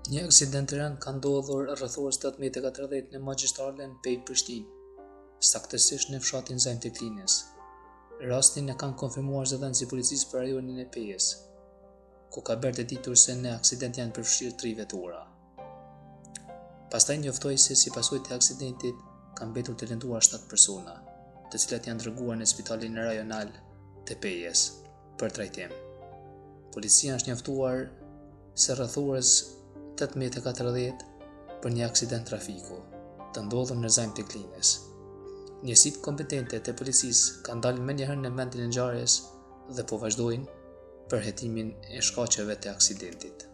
Një aksident i rëndë ka ndodhur rreth orës 18:40 në magjistralen Pejë-Prishtinë, saktësisht në fshatin Zajm të Klinës. Rastin e kanë konfirmuar zëdhënësi i policisë për rajonin e Pejës, ku ka bërë të ditur se në aksident janë përfshirë tri vetura. Pastaj njoftoi se si pasojë të aksidentit kanë mbetur të lënduar 7 persona, të cilat janë dërguar në spitalin rajonal të Pejës për trajtim. Policia është njoftuar se rreth orës 18:40 për një aksident trafiku të ndodhur në Zajm të Klinës. Njësitë kompetente të policisë kanë dalë menjëherë në vendin e ngjarjes dhe po vazhdojnë për hetimin e shkaqeve të aksidentit.